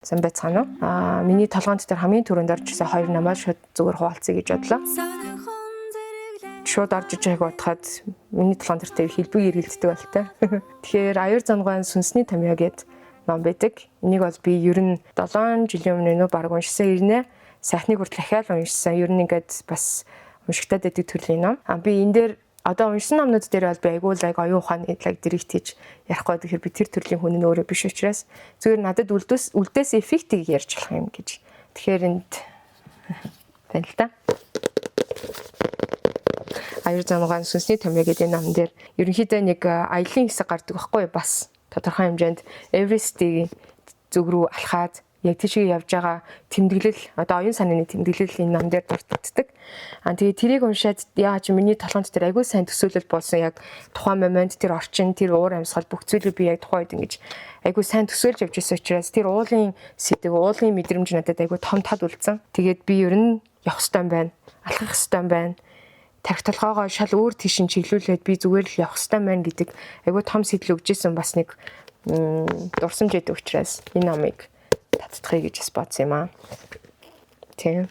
Сайн байцгаана уу? Миний толгойн дотор хамгийн түрүүнд орж ирсэн хоёр намаа шууд зүгээр хуваалцъя гэж бодлоо. Шууд орж иж байгааг бодоход миний толгойн дотор тэр хэлбэг эргэлддэг болтой. Тэгэхээр аюур зангуайн сүнсний томьёо гэд ном байдаг. Энийг бол би ер нь 7 жилийн өмнө нөө баг уншсан ирнэ. Сайхныг хүртэл ахиал уншсан. Ер нь ингээд бас уншигтаад байдаг төрлийн ном. Би энэ дээр одоо уншсан номнууд дээр бол би айгүй лайг оюун ухааны лайг дэрэгт хийж ярихгүй. Тэгэхээр би тэр төрлийн хүн нь өөрөө биш учраас зүгээр надад үлдээс эффектийг ярьж болох юм гэж. Тэгэхээр энд байна л та. Аюур замгаан сүнсний томьёо гэдэг энэ ном дээр ерөнхийдөө нэг аялын хэсэг гардаг байхгүй, бас тодорхой хэмжээнд Эверестийг зүг рүү алхаад яг тийшээ явж байгаа тэмдэглэл, одоо оюун санааны тэмдэглэл энэ ном дээр дурддагддаг. Тэгээ тэрийг уншаад яа чи миний толгойн дотор айгүй сайн төсөөлөл болсон, яг тухайн момент тэр орчин, тэр уур амьсгал, бүх зүйлийг би яг тухайн үед ингэж айгүй сайн төсөөлж явж байсан учраас тэр уулын сэдэв, уулын мэдрэмж надад айгүй том тал үлдсэн. Тэгээд би ер нь явах ёстой юм байна, алхах ёстой юм байна, тархи толгоогоо шал өөр тийш нь чиглүүлээд би зүгээр л явах ёстой байна гэдэг айгүй том сэтэл өгчээсэн бас нэг дурсамж өгдөг учраас энэ номыг татдахыг гэж бас бодсон юм аа. Тийм.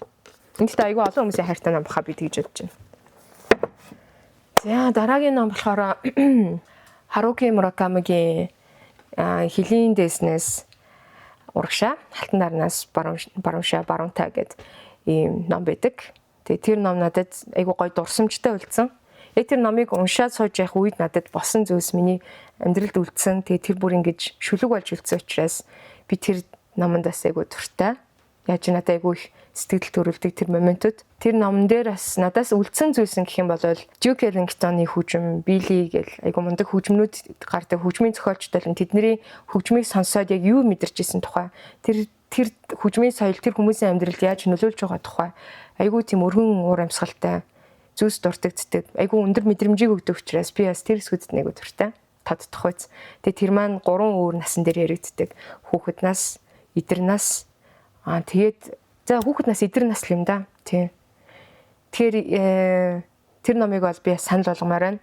Энд гэхдээ айгүй олон хүмүүсийн хайртай ном баха би тэгж бодож байна. За, дараагийн ном болохоор Харуки Муракамигийн Хилийн дээснээс урагшаа, халтан дарнаас барууншаа баруунтай гэд ийм ном байдаг. Тэгээ тэр ном надад айгүй гоё дурсамжтай үлдсэн. Яг тэр номыг уншаад сууж явах үед надад босон зүйлс миний амьдралд үлдсэн. Тэгээ тэр бүр ингэж шүлэг болж үлдсэн учраас би тэр номонд бас айгүй дуртай. Яаж надад айгүй их сэтгэл төрүүлдэг тэр моментууд. Тэр номон дээр бас надаас үлдсэн зүйлс гэх юм бол Duke Ellington-ы хөгжим, Billy гэл айгүй мундаг хөгжмнүүд гардаг, хөгжмийн зохиолчтой л тэдний хөгжмийг сонсоод яг юу мэдэрч исэн тухай, тэр хөгжмийн соёл тэр хүмүүсийн амьдралд яаж нөлөөлж байгаа тухай айгүй тийм өргөн уур амьсгалтай зүйлс дурддагддаг. Айгүй өндөр мэдрэмжийг өгдөг учраас би бас тэр хэсгүүдэд айгүй дуртай. Тодтох үз. Тэгээ тэр маань гурван өөр насан дээр яригддаг. Хүүхэд нас, эдэр нас, тэгээд за хүүхэд нас, эдэр нас л юм да. Тий. Тэгэхээр тэр номыг бол би санал болгомоор байна.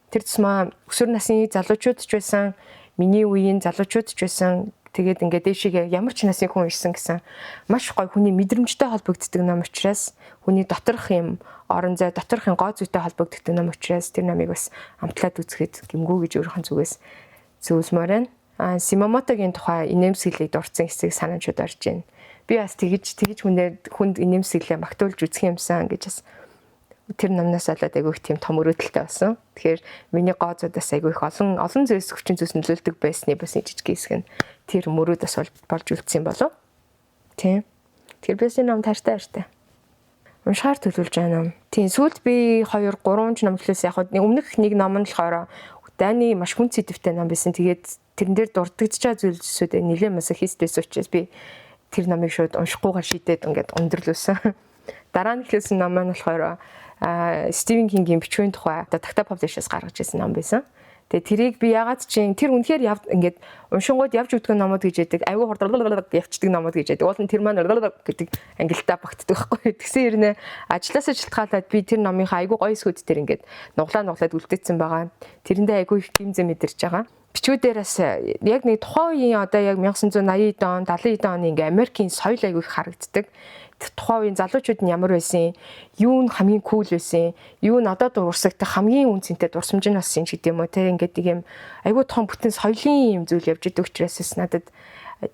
Тэр тусмаа өсвөр насны залуучууд ч байсан, миний үеийн залуучууд ч байсан, тэгээд ингээд дээшигээ ямар ч насны хүн ирсэн гэсэн маш гоё хүний мэдрэмжтэй холбогддог ном учраас, хүний доторх юм орон зай, доторх юм гоо зүйтэй холбогддог ном учраас тэр номыг бас амтлаад үзэхэд гэмгүй гэж өөрийнхөө зүгээс зөвлөмөр байна. Симамотогийн тухай инээмсэглэлийг дурдсан хэсэг санаанд орж байна. Би бас тэгж тэгж хүнээр хүнд инээмсэглэлээ магтуулж үзэх юмсан гэж бас тэр номноос болоод айгүй их тийм том өрөөдөлтэй болсон. Тэгэхээр миний гоо зүйдээс айгүй их олон олон зүйлс, хүчин зүйлс нөлөөлдөг байсны бас нэг жижиг хэсэг нь тэр мөрөөд бас болж үлдсэн болов. Тийм. Тэгэхээр би бас энэ ном хайртай хайртай. Уншихаар төлөвлөж байгаа ном. Тийм, сүүлд би 2 3 ч ном төлөөс яг өмнөх нэг ном нь болохоор дайны маш хүн сэдвтэй ном байсан. Тэгээд тэрэн дээр дурддагдж байгаа зүйлсүүд нэлээд масохист байсан учраас би тэр номыг шууд уншихгүйгээр шийдээд ингээд өндөрлөөсөн. Дараа нь эхлүүлсэн ном маань болохоор Стивен Кингийн бичвэрийн тухай одоо Tacta Publishers гаргаж ирсэн ном байсан. Тэгээ тэрийг би ягаад чинь тэр үнэхээр яв ингээд уншингууд явж өгдөг номууд гэж яддаг. Айгүй хурдан явцдаг номууд гэж яддаг. Уул нь тэр маань гэдэг ангилтаа багтдаг байхгүй. Тэгсэн хэрнээ ажлаасаа шалтгаалаад би тэр номынхаа айгүй гоё хэсгүүд дээр ингээд нуглаа нуглаад үлдээсэн байгаа. Тэрэндээ айгүй их гимзэ мэдэрч байгаа. Бичгүүдээр бас яг нэг тухайн үеийн, одоо яг 1980 он, 70 оны ингээ Америкийн соёл айгүй их харагддаг. Тухайн үеийн залуучууд нь ямар байсан, юу нь хамгийн cool байсан, юу нь одоо дурсагдах хамгийн үн цэнтэй дурсамж нь болсон ч гэдэм үү те, ингээд нэг юм айгүй том бүтэн соёлын юм зүйл явж идэг учраас надад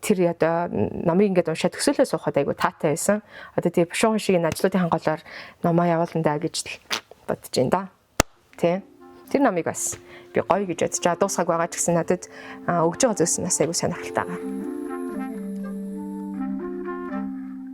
тэр одоо номыг ингээд уншаад төсөөлөө суухад айгүй таатай байсан. Одоо тэгээ бушуухан шиг энэ ажлуудын хангалаар номоо явуулна да гэж л бодож байна да. Тэ. Тэр номыг бас би гоё гэж бодож байгаа. Дуусгаг байгаа ч гэсэн надад өгж байгаа зүйлс нас айгүй сонирхолтой байгаа.